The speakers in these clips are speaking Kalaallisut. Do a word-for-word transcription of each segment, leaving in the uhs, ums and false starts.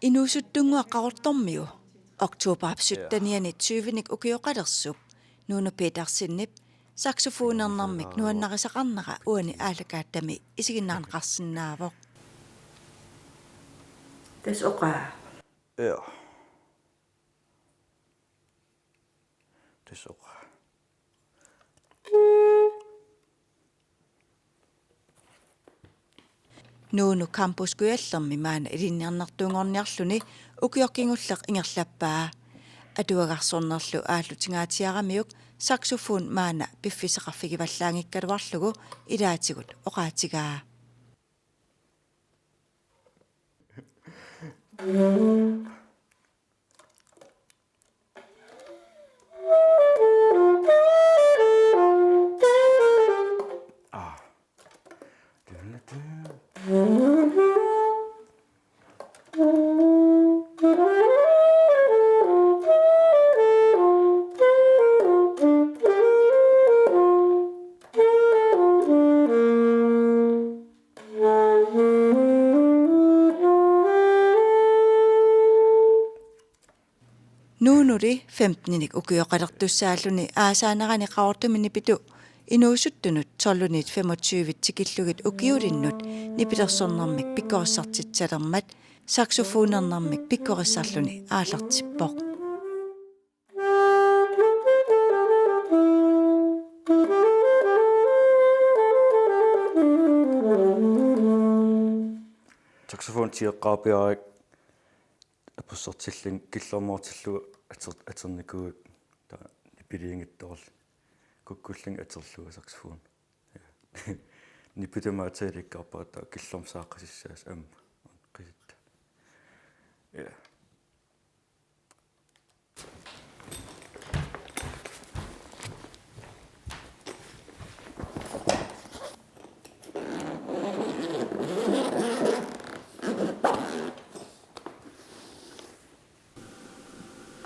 Inuusuttunnguaq Qaqortormiu oktobarip syttenianit tyvenik ukioqalersup Nuunu Petersenip saxofonernermik nuannarisaqarnera uani aallakaattami isiginnaarneqarsinnaavoq. Tassa oqaa. Ja. Tassa oqaa. Nuunu Campus Kujallermi maanna ilinniarnertuunngorniarluni ukioq kingulleq ingerlappaa. Atuagarsornerlu aallutigaatiaramiuk saxofon maanna piffissaqarfigivallaanngikkaluarlugu ilaatigut oqaatigaa. Nuunuli femteninik ukioqalertussaalluni aasaanerani Qaqortumi nipitut inuusuttunut tolvunit femogtyvit tikillugit ukiulinnut nipilersornermik pikkorissartissalermat saxofonernermik pikkorissarluni aallartippoq. Saxofon tigeqqaarpiarik apersortillunga killormoortillugu ater-, atornikuuara, taava nipiliinngitsoorlunga kukkullugu atorlugu saxofon. Nipitama aterilikkaarpara taava killormut saaqqasissaasa aamma qisitta. Ja.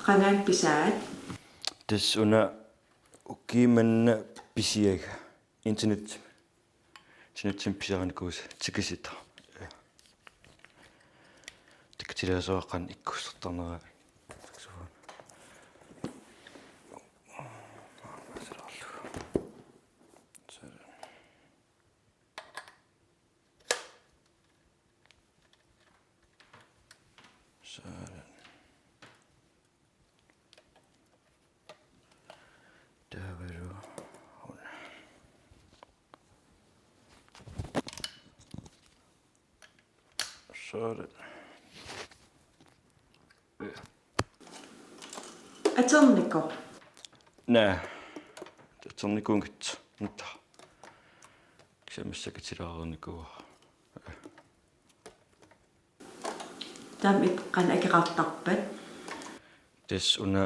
Qangaat pisaat? Tassa una ukioq manna pisiara internet. Internetimi pisarinikuuara tikisita. Tikitilaasua qanoq ikkussartarnera. Sådan. Taavalu una. Sådan. Atornikoq? Naa. Atornikuunngitsoq. Nutta. Kisianni massakkut tilaarnikuuara. Taama qanoq akeqartarpat? Tassa una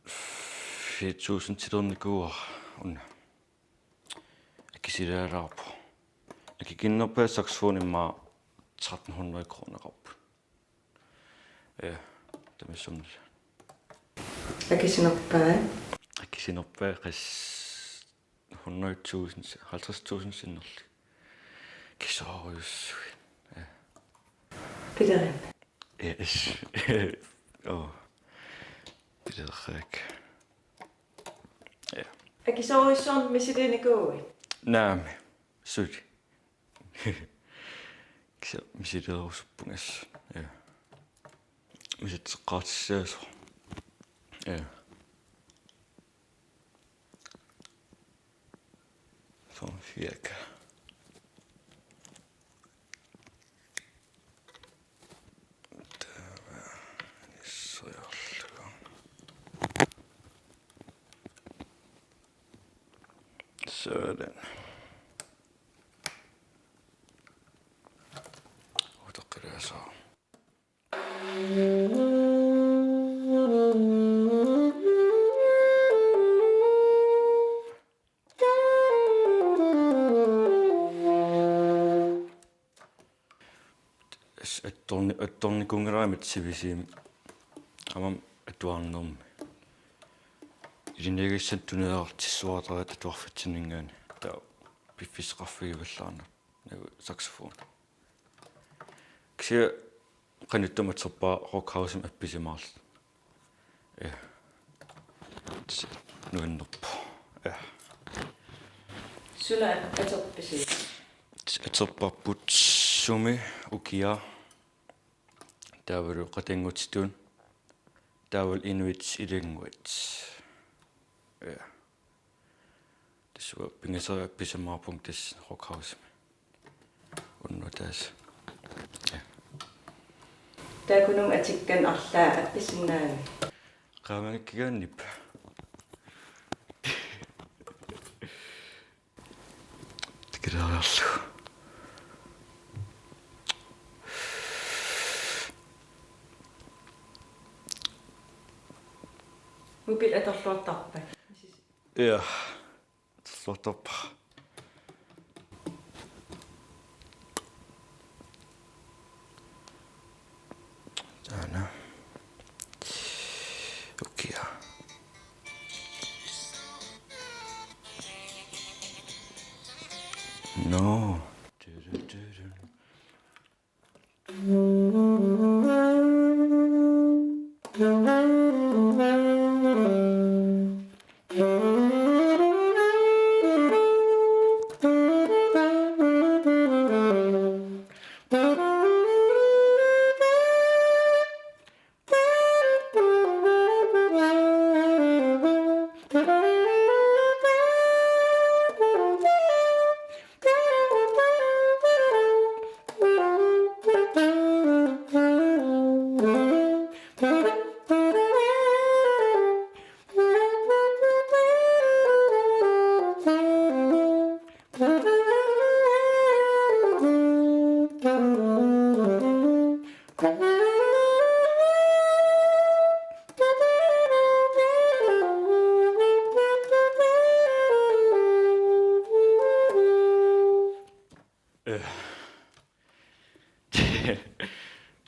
fire tusind tilernikuuara una. Akisulaarpoq. Akikinnerpaat saxofoni immaqa tretten hundrede kroneqarpoq. Ja, tamassummik. Akisunerpaat? Akisunerpaat qas hundrede tusind, halvtreds tusind sinnerlugit. Kisoorujussuit. Ja. Pilerimmik? Ja, is. Oo. Pileriaruk. Ja. Akisoorujussuarnik misiliinikuuit? Naamik. Suli. Kisianni misilerusuppunga assut. Ja. Misissoqqaartissaasoq. Ja. Soorlu fiaka. Taava nisseriarlugu. Sådan. Utaqqilaasoq. Attorni-, attornikuunngilaramik sivisuumik. Aamma atuarnermi. Ilinniagassanut tunineqartissuartaratta atuarfitsinninngaanniit. Taava piffissaqarfigivallaarnanga. Saxofon. Kisianni Qanittumi atorpara Rock House-imi appisimaarluni. Ja. Nuannerpoq. Ja. Suna atorpisi? Atorparput Sumi, Ukiaq. Taavalu qatanngutitut. Taavalu inuit ilannguat. Ja. Tassa pingasoriarlunga appisimaarpunga tassa Rock House-imi. Unnuaq tassa. Ja. Taakkununnga atikkanik arlaat appisinnaavit? Qaamanikkigaanniippa? Tikileriarlugu. Mobil atorluartarpa? Ja. Atorluartarpara. Taanna. Ukiaq. No.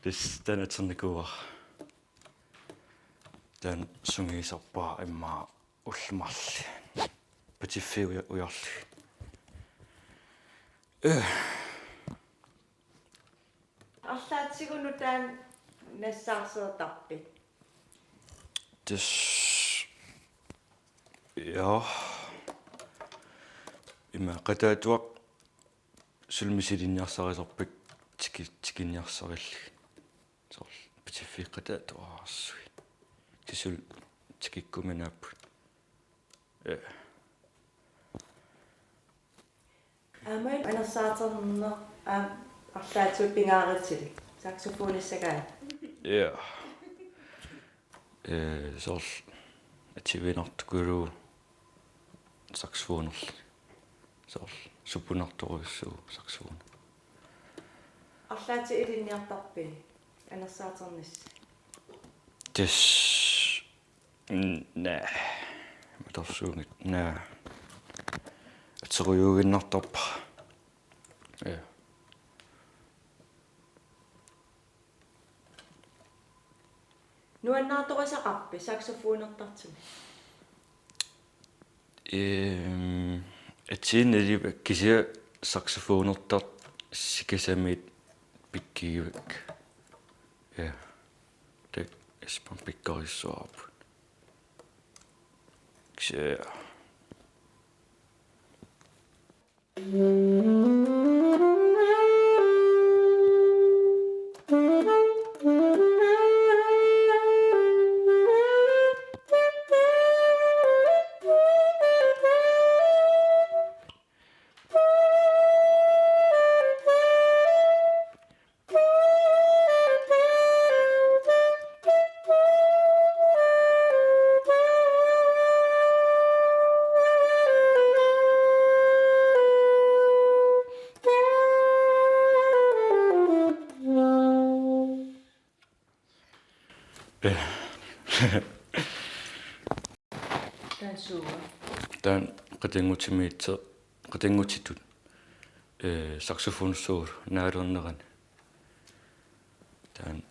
Tassa taanna atornikuuara. Taanna sungiusarpara immaqa ullut marluk. Patiffiit uja-, ujarlugit. Arlaatigut nutaanik nassaarsiortarpit? Tassa. Ja. Ima qataatuaq suli misiliiniarsarilerput tiki-, tikinniarsarillugit. Soorlu Patiffiit qataatuaarsuit. Tassa suli tikikkuminaapput. Ja. Aamma anersaaterneq aamma arlaatigut pingaarutilik. Saxofonissagaanni. Ja. Ee, soorlu atuivinartukuluuvoq saxofonerluni. Soorlu supunartorujussuuvoq saxofoni. Arlaatigut ilinniartarpit anersaaternissi? Tassa. Mm, naa. Matorsuugit. Naa. Aterujuuginnartarpara. Ja. Nuannaartorisaqarpit saxofonertartumik? Ehm, atuinnarlunga kisianni saxofonertartut sikasamiit pikkigivakka. Ja. Taakku Esbern pikkorissavara. Kisianni. Taanna suua? Taanna qatanngutimiittoq, qatanngutitut, ee, saxofonissolo naalernerani. Taanna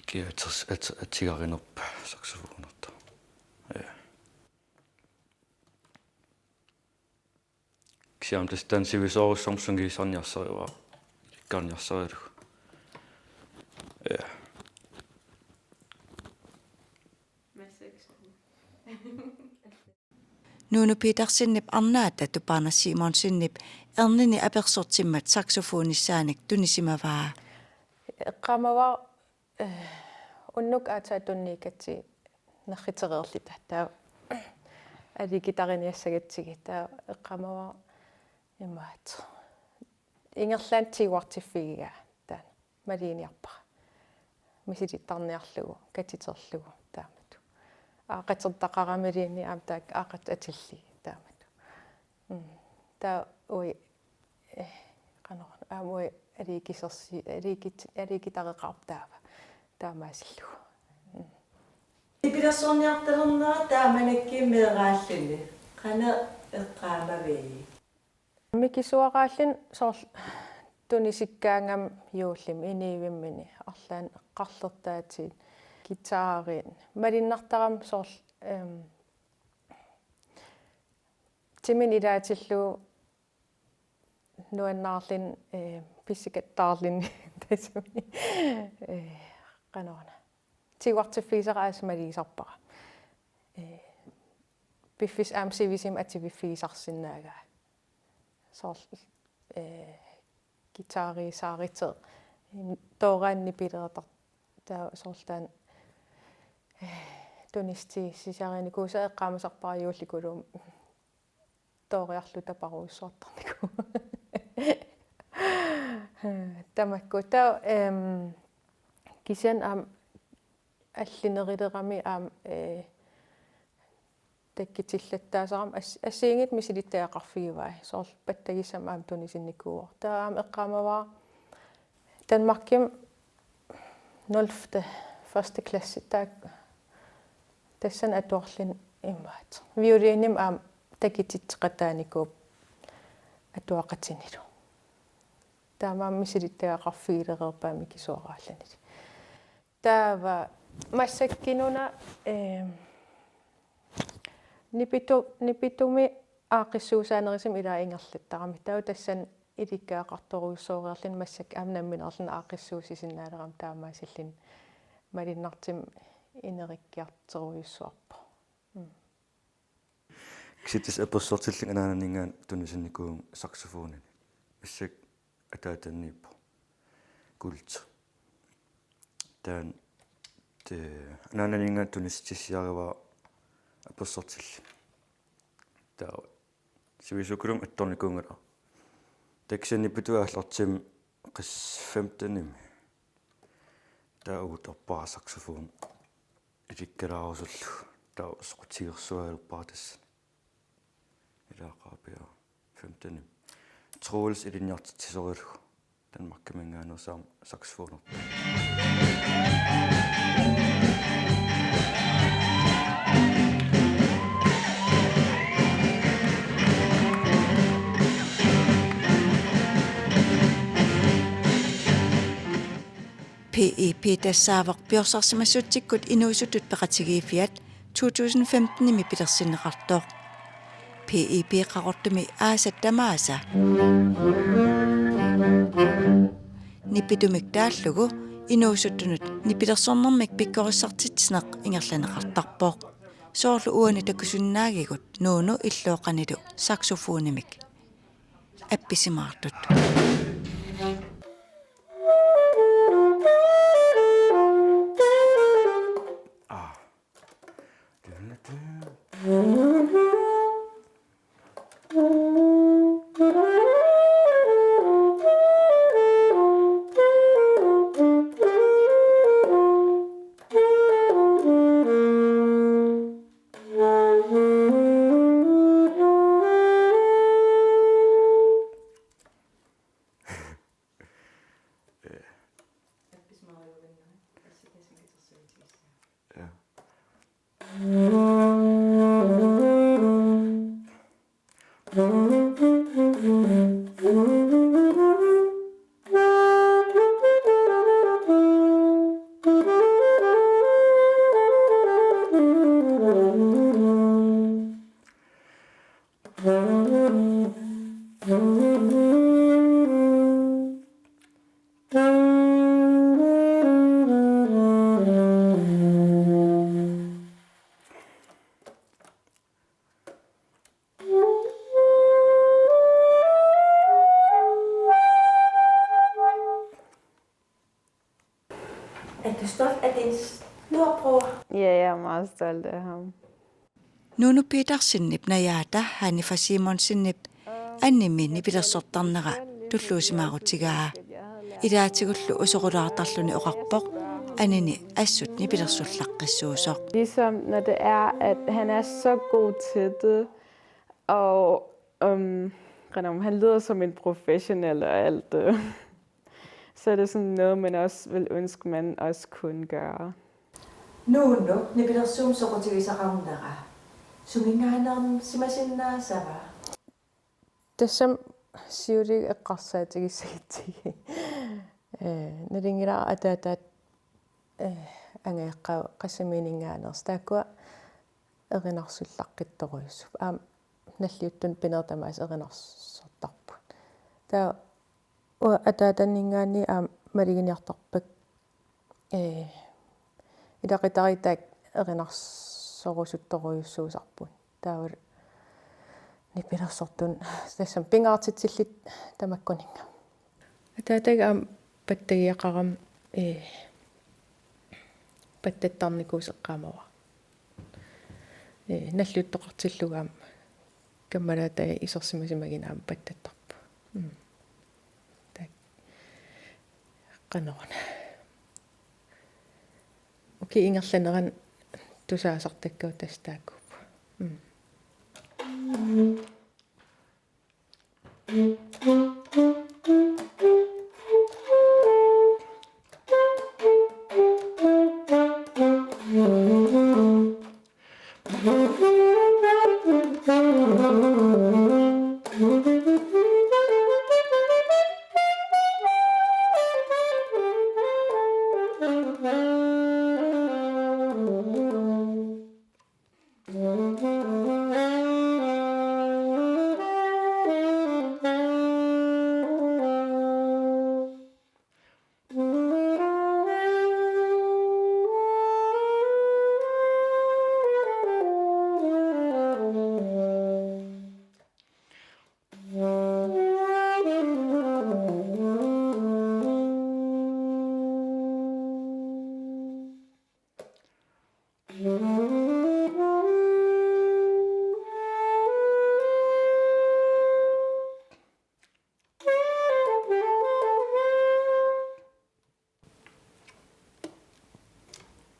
kia aters-, at-, atigarinerpa saxofonertoq. Ja. Kisianni tassa taanna sivisoorujussuarmik sungiusarniarsarivaat. Ilikkarniarsarigalugu. Ja. Nuunu Petersenip arnaata Tupaana Simonsenip ernini apersortimmat saxofonissaanik tunisimavaa. Eqqaamavara, eh, unnuk aatsaat tunniukkatsigu nerritereerluta, taava aliikkutariniassagatsigit, taava eqqaamavara imaattoq. Ingerlaannaq tiguartiffigigaa taanna maluginiarpara. Misilittarniarlugu, katiterlugu taamatut. Aaqqatertaqaramiluunniit aamma taakku aaqqat atillugit taamatut. Mm. Taava uagut, eh, qanoruna, aamma uagut aliikkusersi-, aliikkut-, aliikkutareqarpoq taava. Taamaasillugu. Mm. Nipilersorniartalernera taamanikkut meeraalluni. Qanoq eqqaamavigit? Mikisuaraalluni soorlu tunisikkaangama juullimi inuuivimmini arlaanni eqqarlertaatigut guitarit. Malunnartarami soorlu, ehm, timinik ilaatillugu nuannaarluni, eh, pissakattaarluni tassami. Eh, qanoruna. Tiguartiffigisara aasiit malugisarpara. Eh, piffissaq aamma sivisumik atuiffigisarsinnaagaa. Soorlu, eh, guitariusaaruteq, tooraanik nipilertartoq, taava soorlu taanna, eh, tunisitsisussaarinikuusara eqqaamasarpara juullikuluunniit tooriarluta taparujussuartarnikuuvoq. Tamakku. Taava, ehm, kisianni aamma allinerulerami aamma, eh, takkutillattaasarami as-, assigiinngitsut misilittagaqarfigivai. Soorlu pattagissamik aamma tunisinnikuuara. Taava aamma eqqaamavara Danmarkimi nul første klasse, taakku tassani atuarluni imaattoq. Violinimik aamma takutitseqataanikuuvoq atuaqatinilu. Taamaammat misilittagaqarfigilereerpaa mikisuaraallunilu. Taava massakkununa, eh, nipitu-, nipitumi aaqqissuussaanerusumik ilaa ingerlattarami. Taava tassani ilikkagaqartorujussuureerluni massakkut aamma nammineerluni aaqqissuussisinnaalerami taamaasilluni malunnartumik inerikkiartorujussuarpoq. Mm. Kisianni tassa apersortillunga anaananinngaanniit tunisinnikuuvunga saxofonini. Massakkut ataatanniippoq. Kuulti. Taanna te-, anaananinngaanniit tunisitsissutigaara apersortillunga. Taava sivisukulummik attornikuunngilara. Taava kisianni nipitut aallartimmat qassit femtenimi. Taava uuttorpara saxofoni ilikkalaarusullugu. Taava soqutigersuaalerpara tassani. Ilaa qaapia femtenimi. Troels ilinniartitsisoralugu. Danmarkiminngaanneersoq aamma saxofonertoq. P E P tassaavoq Piorsarsimassutsikkut Inuusuttut Peqatigiiffiat to tusind femtenimi pilersinneqartoq. P E P Qaqortumi aasat tamaasa nipitumik taallugu inuusuttunut nipilersornermik pikkorissartitsineq ingerlanneqartarpoq. Soorlu uani takusinnaagigut Nuunu illooqanilu saxofonimik appisimaartut. Ja. Er du stolt af din storebror? Ja, jeg er meget stolt af ham. Nuno Petersenip najaata Hannifa Simonsenip Annimi nipilersortarnera tulluusimaarutigaa. Ilaatigullu usorulaartarluni oqarpoq Annini assut nipilersullaqqissuusoq. Ligesom når det er, at han er så god til det, og um, han lyder som en professionel og alt det. Så er det sådan noget, man også vil ønske, man også kunne gøre. Nuunnuk nipilersuumik soqutigisaqarnera suminngaanneersimasinnaasava? Tassami siuliani eqqarsaatigissagutsigit. Eh, nalunngilara ataataat eh, angajoqqaat qassimiinninngaanneersut taakkua erinarsullaqqittorujussuupput. Aamma nalliuttunik pinerit tamaasa erinarsortarput. Taava uanga ataatanninngaanniit aamma maluginiartarpakka ee, ilaqutariit taakku erinarsorusuttorujussuusarput. Taavalu nipilersortunut tassami pingaartitsilluta tamakkuninnga. Ataataga aamma pattagiaqarami, ee, pattattarnikuusara eqqaamavara. Ee, nalliuttoqartillugu aamma kammalaataga isersimasimagunik aamma pattattarpoq. Mm. Taakku qanoruna. Ukiup ingerlanerani tusaasartakkavut tassa taakkuupput. Mm.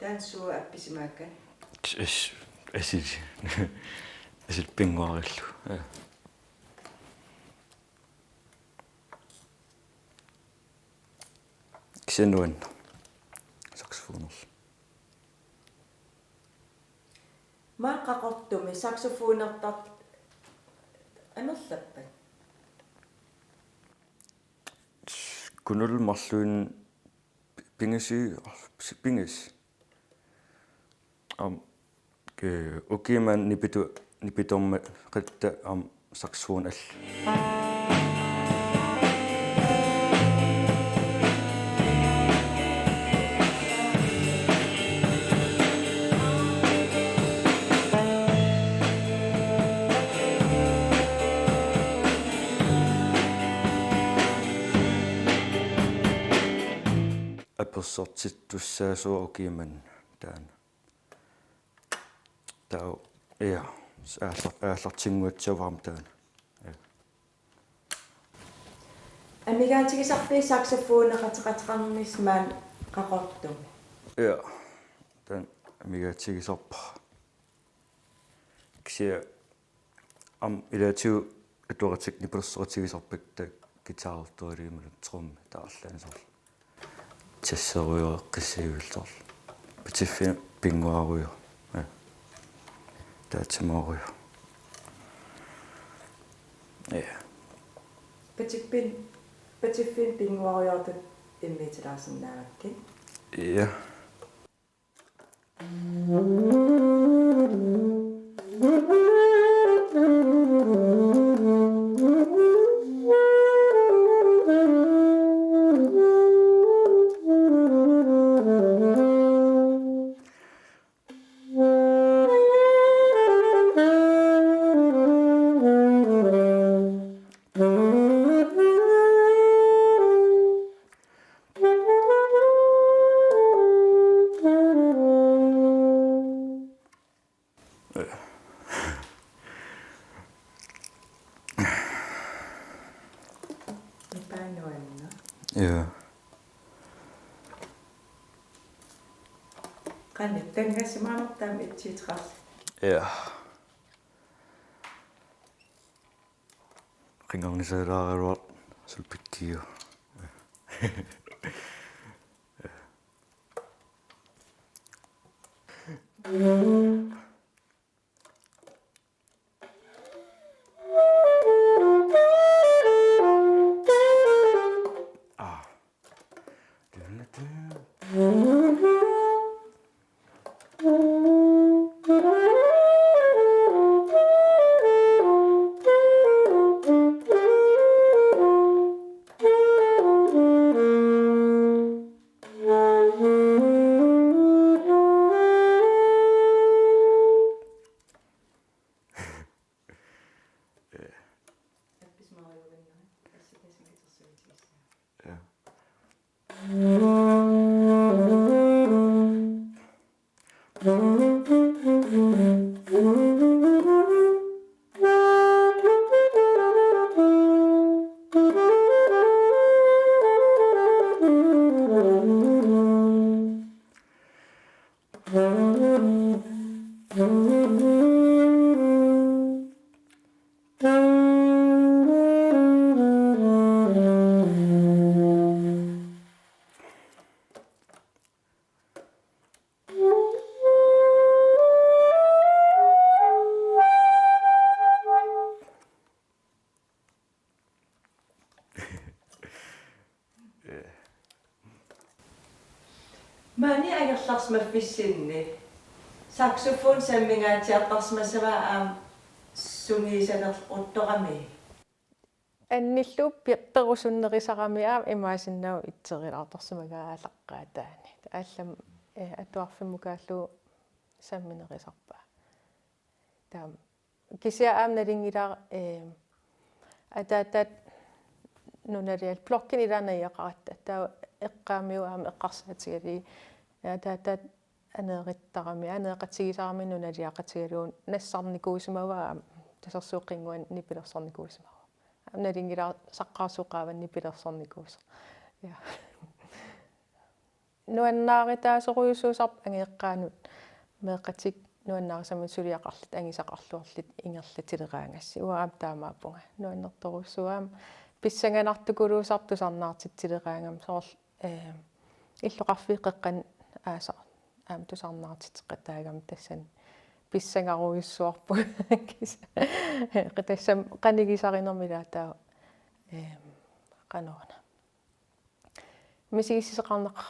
Taanna suut appisimaakkat? As-, asili. Asili pinnguarillu. Ja. Kisianni nuanneq. Saxofonerlu. Maani Qaqortumi saxofonertartut amerlappat? Kunullu marluinnaq pingasi, pingasi. Aamma, ee, ukiut maani nipitu-, nipitormat qatta aamma saxofon alla. Apersortittussaasua ukiut maani taanna. Taava, ja, aallar-, aallartinnguatsiarama taanna. Ja. Amigaatigisarpit saxofoneqateqarnissat maani Qaqortumi? Ja. Taanna amigaatigisarpara. Kisianni aamma ilaatigut atuartik nipilersoqatigisarpakka taakku guitarertoralugu imaluunniit trommi taarlaanni soorlu. Jazzerujoq eqqissiguillu soorlu. Patiffimmut pinnguarujoq. Ja. Taatsimoorujoq. Ja. Patiffin-, patiffimmut pinnguarujoortut immiutilaarsinnaavakkit? Ja. Qanoq tanngassimanerpaat aamma ittiitrarli. Ja. Qingarnisaalaaraluartoq sulpikkiu. Ja. Maani angerlarsimaffissinni saxofon sammingaatsiartarsimassavaa aamma sungiusaleruttorami. Annillugu pi-, perusunnerisarami aamma imaassinnaavoq itseerilaartarsimagaalaqqaataani. Allamik, eh, atuarfimmukaallugu samminerisarpaa. Taava kisianni aamma nalunngilara, eh, ataataata nunaliallu blokkinik ilaanni najugaqaratta. Taava eqqaamiut aamma eqqarsaatigalugit. Ataataata aneeqattarami, aneeqatigisarami nunaliaqatigalugu nassarnikuusimavaa aamma. Tasersuup qinnguani nipilersornikuusimavoq. Aamma nalunngilara saqqaarsuup qaavanni nipilersornikuusoq. Ja. Nuannaaritaasorujussuusarpoq angajoqqaanut meeqqatik nuannaarisaminnut suliaqarlutik angisaqarluarlutik ingerlatileraangassi. Uanga aamma taamaappunga. Nuannertorujussuuvoq aamma pissanganartukuluusarpoq tusarnaartitsileraangama soorlu, eh, illoqarfiit qeqqanut aasaq aamma tusarnaartitseqataagami tassani pissangarujussuarpunga. Tassami qanigisarinermi ilaatigut, eh, qanoruna. Misigissuseqarnaqaaq.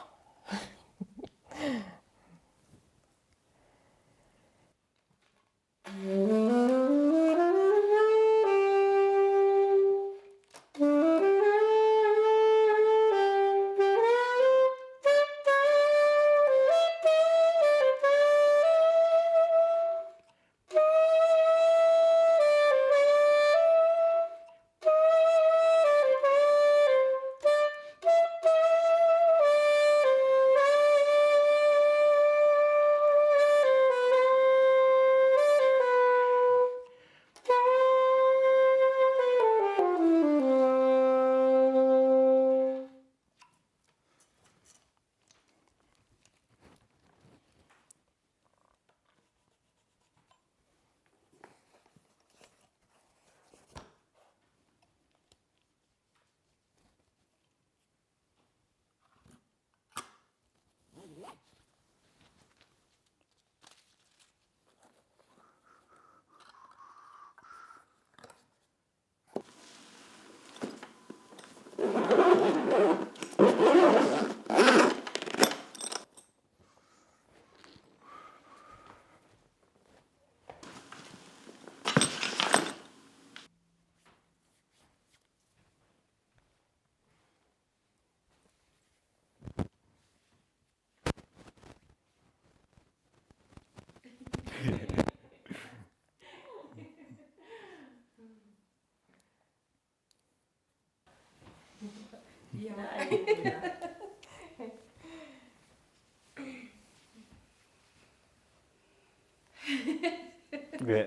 Ja.